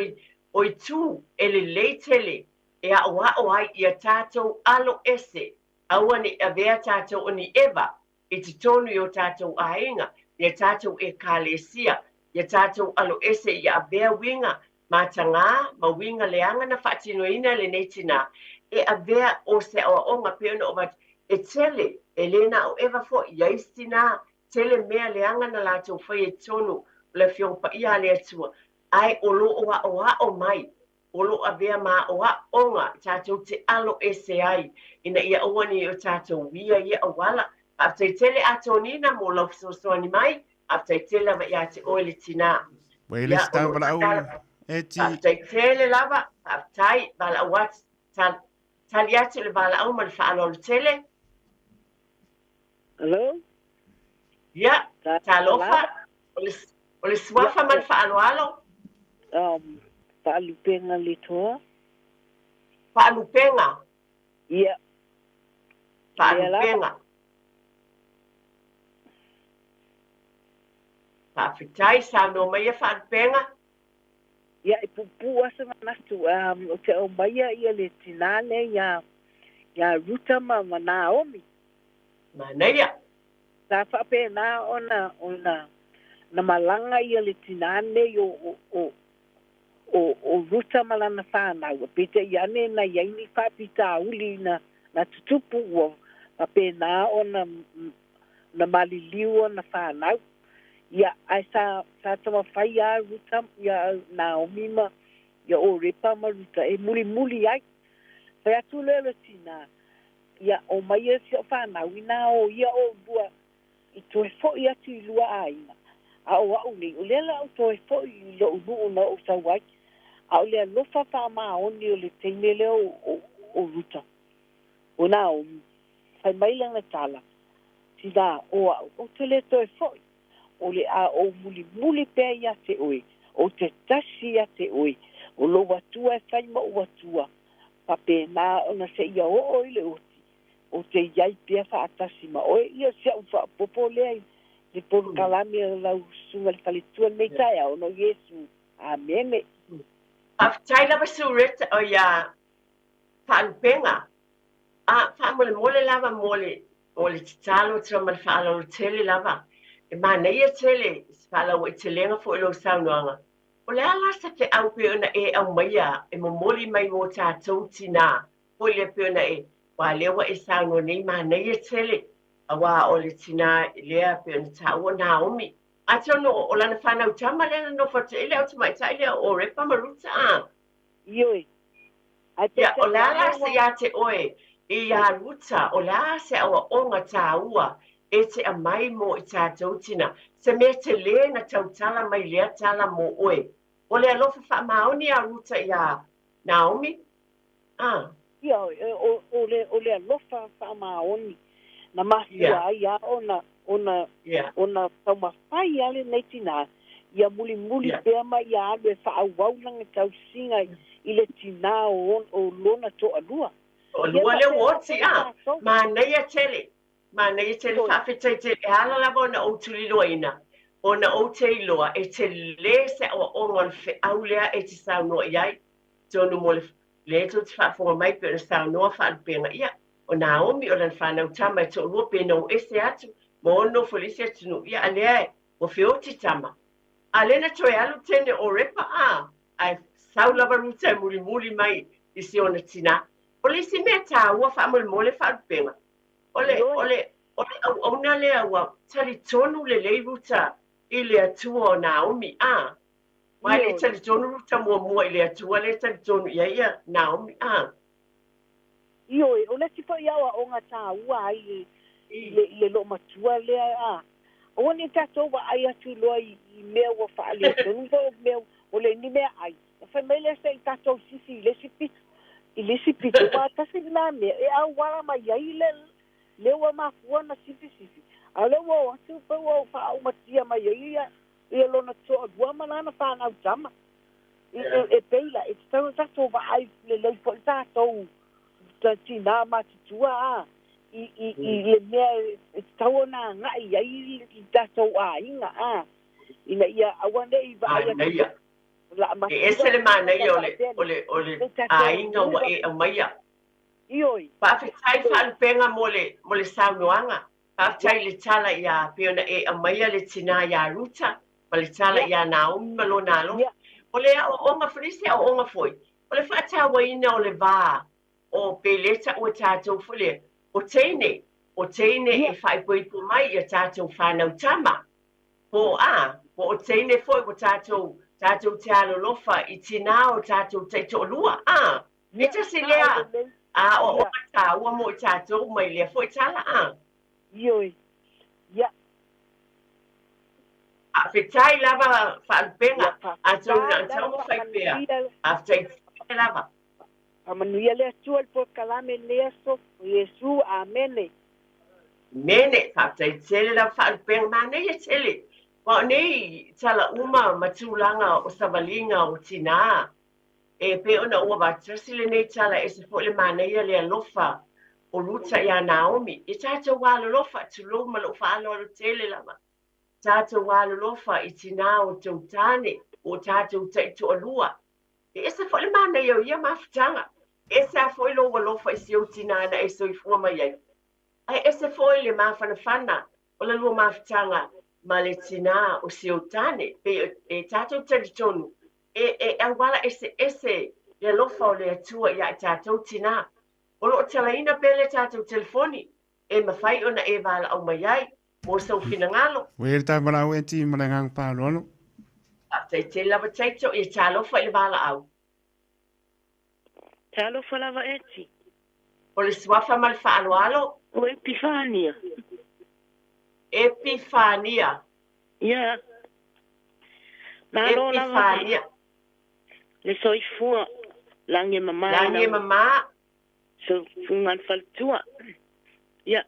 o itu e lelei tele e aʻoaʻo ai ia tatou alo ese, aua ne i avea tatou o ni Eva i totonu i o tatou aiga, ia tatou ekalesia, ia tatou alo ese ia avea uiga matagā ma uiga leaga na faatinoina e lenei tinā, e avea o se aoaoga pei ona ou avatu, e tele, e le na o Eva foi, i ai isi tinā, tele mea leaga na latou faia i totonu o le Afioga Paia a le Atua, ae o lo o aʻoaʻo mai, o lo o avea ma aoaoga tatou te alo ese ai, ina ia aua ne i o tatou uia ia auala. Faafetai tele Atonina mo lau fesoasoani mai, faafetai tele lava ia te oe le tinā. Ua i le Ia, o sitau lo o valaau tatalo. Eti. Faafetai tele lava, faafetai, valaau atu, tali atu le valaau ma le faaaloalo tele. Hello? Ia, talofa, o le suafa ma le faaaloalo. Faalupega le toa. Faalupega. Ia. Faalupega. Faafetai, saunoa mai ia Faalupega. Ia, e puupuu lava se manatu, ou te aumaia ia le tinā lea ia, ia Ruta ma, ma Naomi. Manaia. Sa faapena ona, ona na malaga ia le tinā lenei o, o, o, o, o Ruta ma lana fanau, peitai ane na i ai ni faafitauli na, na tutupu ua faapena ona na maliliu ona fanau. Ia, ae sa, sa taumafai lava Ruta, ia Naomi ma ia Orepa ma Ruta e mulimuli ai. Fai atu lea o le tinā, Ia, omai e si au fanau, inā o ia ʻolua i toe foʻi atu i lua ʻāina, a ʻo aʻu nei, o lea la ou toe foʻi i loʻu nuʻu na oʻu sau ai. A o le alofa faamaoni o le teine lea o, o, o Ruta, o Naomi, fai mai lana tala, Tinā, o aʻu, ou te lē toe foʻi, o le a ou mulimuli pea iā te ʻoe, ou te tasi iā te ʻoe, o lou Atua e fai ma ou Atua, faapena ona seia oo i le oti, ou te i ai pea faatasi ma oe. Ia, si aʻu faaopoopo lea i le polokalame o lau susuga i le faletua i lenei taeao, ona o Iesu. Amene. Faafetai lava Suret o ia Faalupega. A faamolemole lava mo le mo le tatalo atu ma le faaaloalo tele lava. E manaia tele se faalauaitelega foi o lau saunoaga. O le a la se feau pei ona e aumaia e momoli mai mo tatou tinā foi lea pei ona e, aua lea ua e saunoa nei manaia tele aua o le tinā lea pei ona taua o Naomi. Atonu o lana fanau tama lea na nofo atu ai le au tamaitai lea o Orepa ma Ruta a. Ioe. Ae Ia, o peitai le a ane la se ua. iā te oe iā Ruta, o le a se aoaoga tāua e te aumai mo i tatou tina, se mea telē na tautala mai lea tala mo oe. O le alofa faamaoni a Ruta iā Naomi, a. Ia, o, o le, o le alofa faamaoni na mafua ai a ona, ona, ona taumafai a lenei tinā, ia mulimuli pea ma ia alu e faaauau lana tausiga i le tinā o, o lona toalua. Ia Toalua lea ua faapena oti, foi a. tatou. Manaia tele. Manaia tele, Ioe. faafetai tele. E ala lava ona ou tuliloaina, ona ou te iloa e telē se aoaoga o le feau lea e te saunoa i ai. Atonu mo le lea tou te faafofoga mai pei ona saunoa Faalupega, ia, o Naomi, o lana fanau tama e toalua pe na o ese atu ma ona nofo i le isi atunuu, ia, a lea e ua feoti tama. A lea na toe alu teine o Orepa, a, ae sau lava Ruta e mulimuli mai i si ona tinā. O le isi mea taua faamolemole Faalupega, o le, Ioe. o le, o le auauna lea ua talitonu lelei Ruta i le Atua o Naomi, a. Aua e le i Ioe. talitonu Ruta muamua i le Atua lea e talitonu i ai ia Naomi, a. Ioe, o le isi foi aoaoga taua ai i, i le, i le loomatua lea, a. Aua ne i tatou vaai atu loa i, i mea ua faaletonu po o mea ua leai ni meaai, ona fai mai lea se i tatou sisi i le isi pito. I le isi pito ua tasi lenā mea e auala mai ai le lea ua mafua na sifisifi a o lea ua o atu pei ua faaumatia mai ai ia ia lona toalua ma lana fanau tama. E pei la e tatau ona tatou vaai lelei foʻi tatou tinā matutua a i le mea e tatau ona agaʻi ai i tatou aiga a ina ia aua neʻi vaai atu E ese le manaia o le, o le, o le aiga ua e aumaia. Ioe. Faafetai Faalupega mo le, mo le saunoaga. Faafetai i le tala ia pei ona e aumaia le tinā iā Ruta ma le tala iā Naomi ma lona alofa. O le aoaoga foi, le isi aoaoga foi, o le faatauaina o le va o pe le taua tatou foi lea, o teine, o teine e faaipoipo mai ia tatou fanau tama. Po o a, po o teine foi ua tatou, tatou te alolofa i tinā o tatou taitoalua, a. E tasi lea aoaoga taua mo i tatou mai lea foi tala, a. Ioe. Ia. Faafetai lava Faalupega, atonu na ona taumafai pea. Faafetai tele lava. Faamanuia le Atua i le polokalame i lenei aso. O Iesu. Amene. Amene. Faafetai tele lava Faalupega. Manaia tele. Aua o nei tala uma ma tulaga o savaliga o tinā, e pei ona ua avatu lenei tala, e ese foi le manaia le alofa o Ruta iā Naomi. I tatou alolofa, tulou ma lou faaaloalo tele lava. Tatou alolofa i tinā o tou tāne, o tatou taitoalua. E ese foi le manaia o ia mafutaga. E ese lava foi lou alofa i si ou tinā na e soifua mai ai. Ae ese foi le mafanafana o la lua mafutaga ma le tinā o si ou tāne. Pei e tatou talitonu, e auala eseese le alofa o le Atua iā i tatou tinā. O lo o talaina pea le tatou telefoni e mafai ona e valaau mai ai mo sou finagalo. Ua i ai le tae valaau e ti ma le agaga faaaloalo. Faafetai tele lava Taito, ia talofa i le valaau. Talofa lava Eti. O le suafa ma le faaaloalo. O Epifania. Epifania. Ia. Malo lava. Epifania. Le soifua lagi e mamā. Lagi e mamā. Soifuaga le faletua. Ia,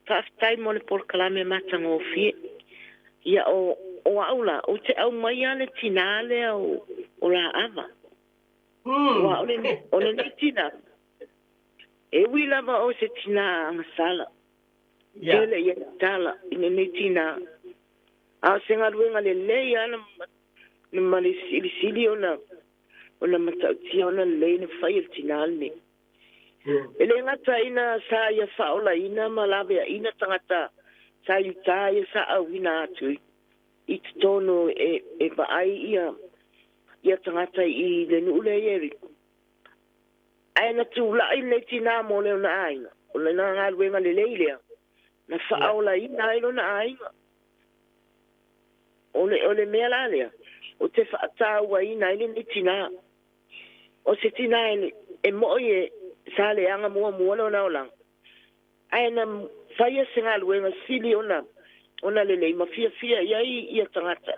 faafetai mo le polokalame matagofie. Ia o o au la, ou te aumaia le tinā lea o o Laava. Aua o le o lenei tinā, e ui lava o se tinā agasala, tele ia tala i lenei tinā. A o se galuega lelei lava na ma le silisili ona ona matautia ona lelei na fai e le tinā lenei. E le gata ina sa ia faaolaina ma laveaina tagata sa i uta ia sa auina atu i totonu e vaai ia ia tagata i le nuu lea i Ieriko. Ae na tulai lenei tinā mo lona aiga, o lena galuega lelei lea na faaolaina ai lona aiga. O le o le mea la lea ou te faatauaina ai lenei tinā. O se tinā e moʻi e sa leaga muamua lona olaga, ae na faia se galuega sili ona ona lelei ma fiafia i ai ia tagata.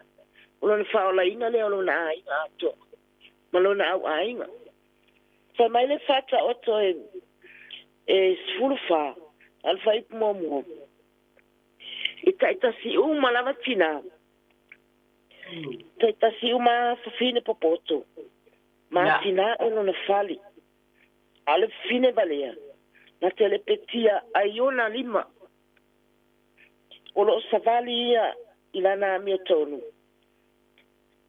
O lona faaolaina lea o lona aiga atoa ma lona auaiga. Fai mai le Faataoto e 14 a le fuaiupu muamua, e taitasi uma lava tinā, taitasi uma fafine popoto, ma tinā e lona fale. A o le fafine valea, na te lepetia ai ona lima. O lo o savali ia i lana amiotonu.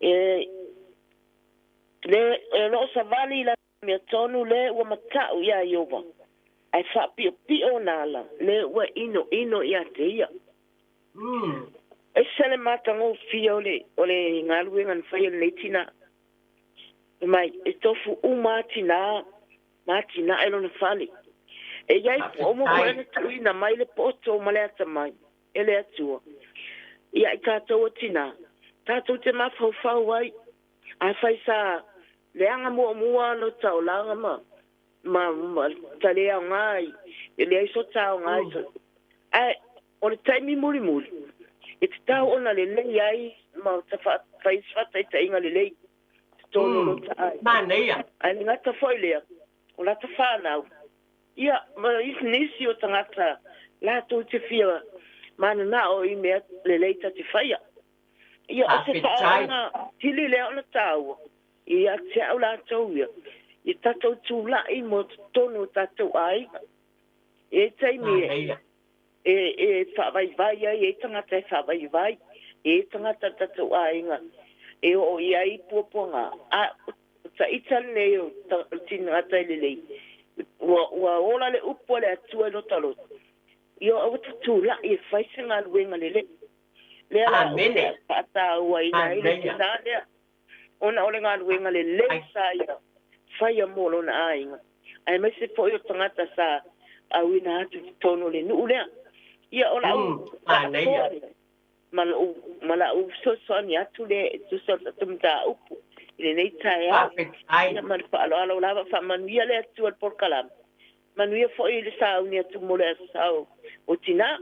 E le o lo o savali i lana amiotonu le ua mataʻu iā Ieova, ae faapiʻopiʻo ona ala le ua inoino ia te ia. Ese le matagofie o le o le galuega na faia e lenei tinā. Fai mai, e tofu uma lava tinā ma atinae lona fale. E i ai po o mo foi ona tuuina mai le poto ma le atamai e le Atua ia i tatou o tinā, tatou te mafaufau ai, afai sa leaga muamua lo taulaga ma ma ma ta le aoga i e leai so taoga i so ae o le taimi mulimuli e tatau ona lelei ai ma ta fai se faataitaiga lelei totonu o lo ta aiga. Manaia. Ae le gata foi lea, O latou fanau ia ma isi nisi o tagata latou te fia mananao i mea lelei ta te faia. Ia o se faaoaga sili lea ona taua ia te au latou ia, i tatou tula'i mo totonu o tatou aiga. E i ai taimi e e faavaivai ai, e i ai tagata e faavaivai, e i ai tagata o le tatou aiga e oo i ai puapuaga, a o taita lenei o le tinagata e lelei, ua ua ola le upu a le Atua i lota loto, ia aua ta tula'i e fai se galuega lelei. Lea la ou te faatauaina ai le tinā lea, ona o le galuega lelei sa ia faia mo lona aiga, aemaise foi o tagata sa auina atu i totonu o le nuu lea. Ia o lau faasoa lea ma lou ma lau fesoasoani atu lea e tusa o le tatou mataupu i lenei taeao. Ia ma le faaaloalo lava, faamanuia le Atua i le polokalame. Manuia foi le sauni atu mo le Aso Sa o Tinā.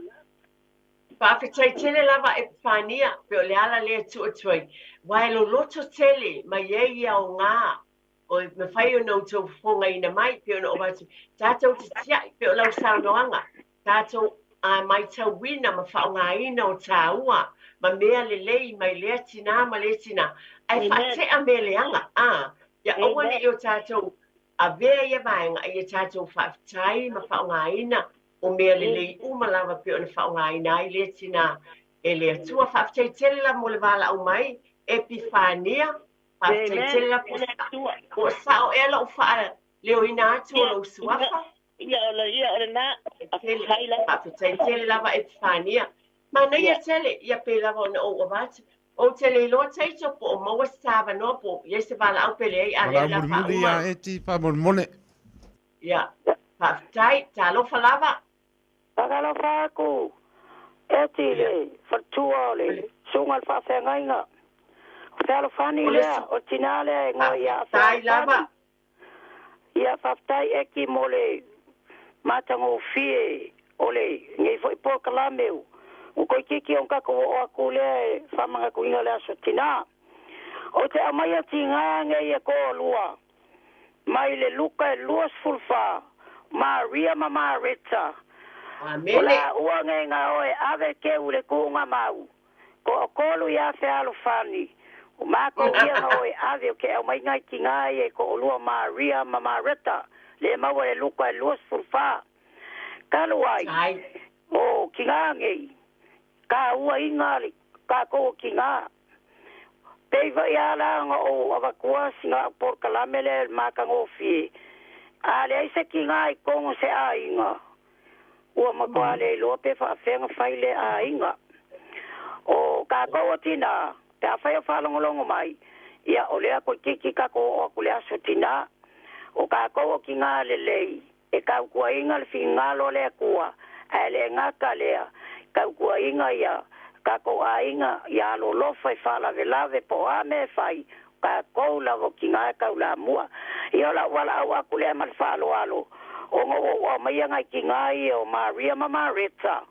Faafetai tele lava Epifania, pe o le ala lea e tuu atu ai, aua e loloto tele mai ai ia aoga o e mafai ona outou fofogaina mai, pei ona ou avatu, tatou te tiai, pei o lau saunoaga, tatou a maitauina ma faaaogaina o taua ma mea lelei mai lea tinā ma lea tinā, ae faatea mea leaga, a, ia aua ne i o tatou avea ia vaega, a ia tatou faafetai ma faaaogaina o mea lelei uma lava pei ona faaaogaina ai lea tinā e le Atua. Faafetai tele lava mo le valaau mai, Epifania. Faafetai tele lava po o sao ea lou faaleoina atu o lou suafa. Ia o ia o lena. Faafetai tele lava Epifania. Manaia tele, ia pei lava ona ou avatu. Ou te le iloa Taito po o maua se ta avanoa po o i ai se valaau pe leai a lea o le a Valaau mulimuli faauma. ia Eti faamolemole. Ia, faafetai, talofa lava. Faatalofa aku Eti i le faletua o le susuga i le faafeagaiga. O Fealofani lea, o le tinā lea e igoa ia Fealofani. Ia, faafetai Eti mo le matagofie o lenei foi polokalame ua toeitiiti ona tatou oo atu lea e faamanatuina le Aso Tinā. Ou te aumaia tiga nei e toalua mai le Luka e 24, Maria ma Mareta. O laua nei na o e ave keu i le tuuga mau, toatolu ia Fealofani, o matou ia na o e ave o ke aumaiga i tiga ia e toalua Maria ma Mareta, le maua i le Luka e 24. Talu ai, o tiga nei, taua iga le tatou o tiga. Pei foi a la ona ou avatua sina au polokalame lea i le matagofie, a leai se tiga i totonu o se aiga, ua matua le iloa pe faafefea ona fai lea aiga. O tatou o tina, pe afai o faalogologo mai, ia o lea toeitiiti tatou oo atu i le aso tina. O tatou o tina lelei, e tautuaina le finagalo o le Atua, ae le gata lea, tautuaina ia tatou aiga ia alolofa i faalavelave po o a mea e fai, o tatou lava o tina e taulamua. Ia o lau valaau atu lea ma le faaaloalo, ona ua ou aumaia nai tina ia o Maria ma Mareta,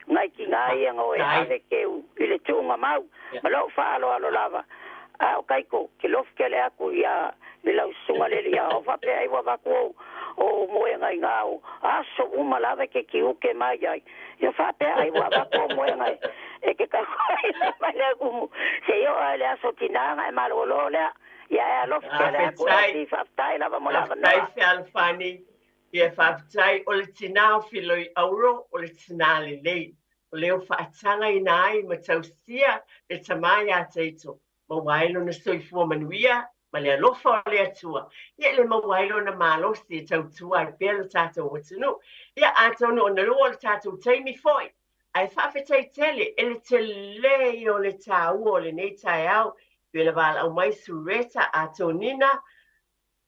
nai tina ia na o e ave keu i le tuuga mau, ma lou faaaloalo lava. A o Kaiko, ke lofu kele aku ia i lau susuga le alii ao faapea ai ua avatu ou ou moega i ngā o aso uma lava e ke kiuke mai ai. Ia faapea ai ua avatu ou moega e ke kau ai mai le kumu. Se i oo ai le aso tinā na e malolo lea. Ia e alofi kele aku e Faafetai. ati faafetai lava mo le Faafetai avanoa. Fealofani. Ia faafetai o le tinā o Filoi Auro o le tinā lelei. O lea ua faatagaina ai ma tausia le tamā iā Taito. Maua ai lona soifua manuia ma le alofa o le Atua. Ia le maua ai lona malosi e tautua ai pea lo tatou atunuu. Ia atonu ona lua o le tatou taimi foi, ae faafetai tele e le tele ia o le taua o lenei taeao pei ona valaau mai Sureta Atonina,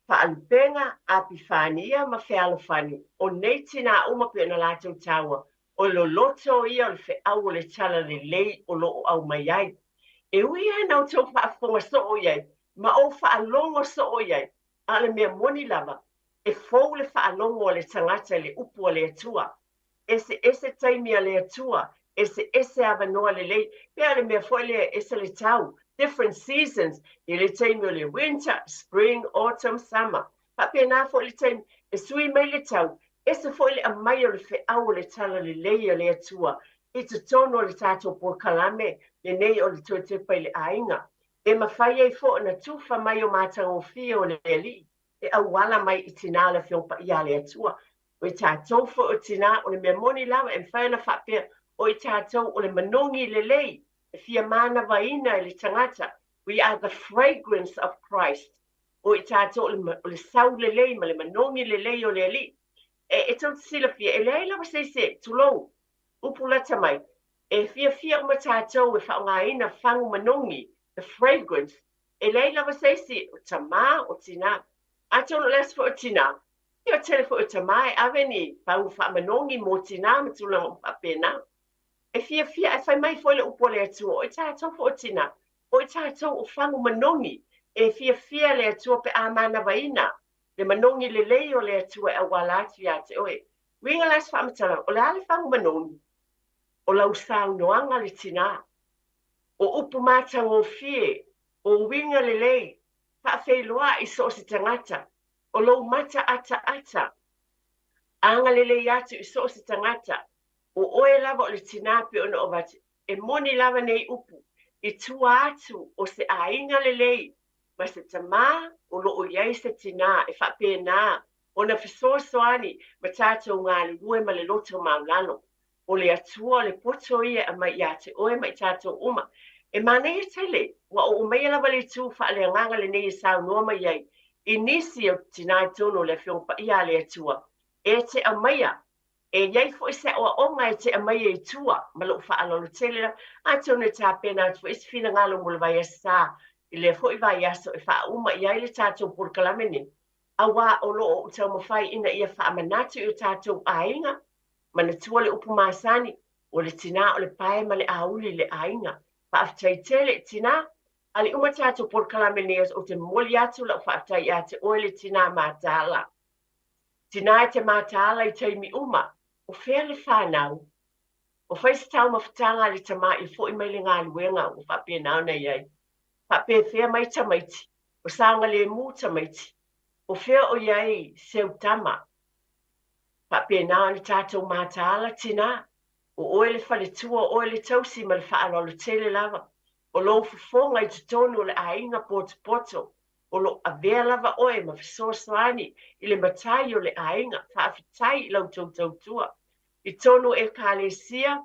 Faalupega, Apifania ma Fealofani. O nei tinā uma pei ona latou taua, o loloto ia o le feau o le talalelei o lo o aumai ai. E ui lava ina outou faafofoga soo i ai ma ou faalogo soo i ai, a o le mea moni lava, e fou le faalogo a le tagata i le upu a le Atua. Eseese taimi a le Atua, eseese avanoa lelei, pe o le mea foi lea e ese le tau, different seasons, i le taimi o le winter, spring, autumn, summer. Faapena foi le taimi, E sui mai le tau, ese foi le aumai o le feau o le Talalelei a le Atua i totonu o le tatou polokalame lenei o le Toe Tepa i le Aiga. E mafai ai foi ona tufa mai o matagofie o le Alii e auala mai i tinā o le Afioga Paia a le Atua. O i tatou foi o tinā, o le mea moni lava e mafai ona faapea, o i tatou o le manogi lelei e fia manavaina e le tagata. We are the fragrance of Christ. O i tatou o le sau lelei ma le manogi lelei o le Alii. E tou te silafia, e leai lava se isi, tulou, upu lata mai, e fiafia uma tatou e faaaogaina fagu manogi, the fragrance, e leai lava se isi, o tamā, o tinā. Atonu o le aso foi o tinā, ia o tele foi o tamā e ave ni fagu faamanogi mo tinā ma tulaga uma faapena. E fiafia ae fai mai foi le upu a le Atua, o i tatou foi o tinā, o i tatou o fagu manogi, e fiafia le Atua pe a manavaina le manogi lelei o le Atua e auala atu iā te oe. Uiga la se faamatalaga, o le a le fagu manogi? O lau saunoaga le tinā. O upu matagofie, o uiga lelei, faafeiloai i so o se tagata, o lou mata ataata, agalelei atu i so o se tagata, o oe lava o le tinā pei ona ou avatu, e moni lava nei upu, i tua atu o se aiga lelei ma se tamā o lo o i ai se tinā e faapena ona fesoasoani ma tatou galulue ma le loto maualalo. O le Atua o le poto ia e aumai ia te oe ma i tatou uma. E manaia tele, ua oo maia lava le itu faaleagaga lenei e saunoa mai ai i nisi o tinā i totonu o le Afioga Paia a le Atua e te aumaia E i ai foi se aoaoga e tea mai ai i tua, ma lou faaaloalo tele lava. Atonu e tapena atu foi se finagalo mo le vaiaso sa i lea foi vaiaso e faauma i ai le tatou polokalame nei, auā o lo o ou taumafai ina ia faamanatu i o tatou aiga, manatua le upu masani, o le tinā o le pae ma le auli i le aiga. Faafetai tele, tinā. A le uma tatou polokalame nei, ou te momoli atu lau faafetai ia te oe le tinā mataala. Tinā e te mataala i taimi uma, o fea le whanau? O whai se taumafataga a le tamā ia fo'i mai le galuega ua faapena ona i ai. Faapefea mai tamaiti, o saogalēmū tamaiti, o fea o i ai seu tama? Faapena ona tatou mataala, tinā, o oe le faletua, o oe le tausi ma le faaaloalo tele lava, o lou fofoga i totonu o le aiga potopoto, o lo o avea lava oe ma fesoasoani i le matai o le aiga. Faafetai i la outou tautua. I tonu o Ekalesia,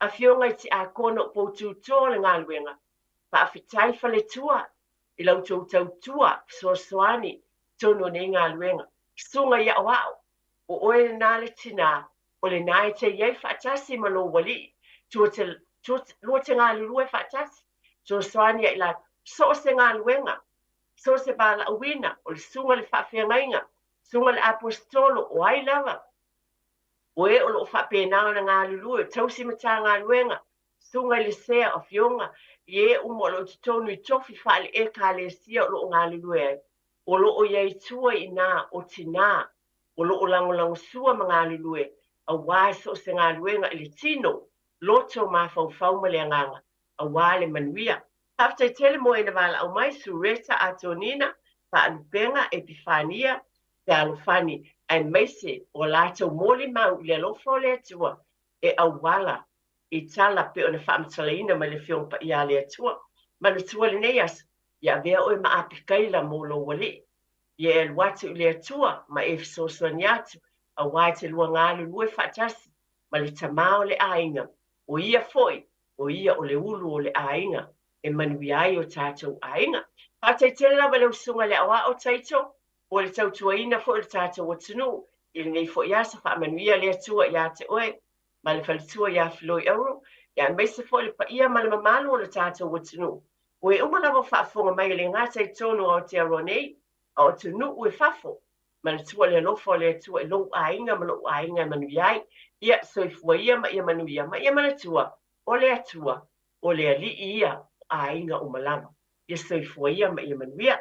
Afioga i Tiakono o Poututoa o le galuega, faafetai faletua i la outou tautua fesoasoani i tonu o nei galuega. Susuga i Aoao, o oe lena le tinā, o lena e te i ai faatasi ma lou alii, tua te, tua, lua te galulue faatasi, fesoasoani ia i latou, so o se galuega, so o se valaauina, o le susuga i le faafeagaiga, susuga i le aposetolo, o ai lava, o e o lo o faapena ona galulue, o tausi matagaluega, susuga i le sea, afioga i e uma o lo o i totonu i tofi faale-Ekalesia o lo o galulue ai, o lo o i ai tua i inā o tinā o lo o lagolagosua ma galulue auā so o se galuega i le tino, loto, mafaufau ma le agaga, auā le manuia. Faafetai tele mo e na valaau mai, Sureta Atonina, Faalupega, Epifania, Fealofani, aemaise o latou molimau i le alofa o le Atua e auala i tala pei ona faamatalaina mai le Afioga Paia a le Atua. Manatua lenei aso, ia avea oe ma Apikaila mo lou alii. Ia e alu atu i le Atua ma e fesoasoani atu, auā e te lua galulue faatasi ma le tamā o le aiga, o ia foi, o ia o le ulu o le aiga e manuia ai o tatou aiga. Faafetai tele lava i lau Susuga i le Aoao Taito mo le tautuaina foi o le tatou atunuu i lenei foi aso. Faamanuia le Atua ia te oe ma le faletua ia Filoi Auro, ia aemaise foi le paia ma le mamalu o le tatou atunuu. O e uma lava o faafofoga mai e le gata i totonu o Aotearoa nei, a o atunuu i fafo. Manatua le alofa o le Atua i lou aiga ma lou aiga e manuia ai. Ia soifua ia ma ia manuia ma ia manatua, o le Atua, o le Alii ia o aiga uma lava. Ia soifua ia ma ia manuia.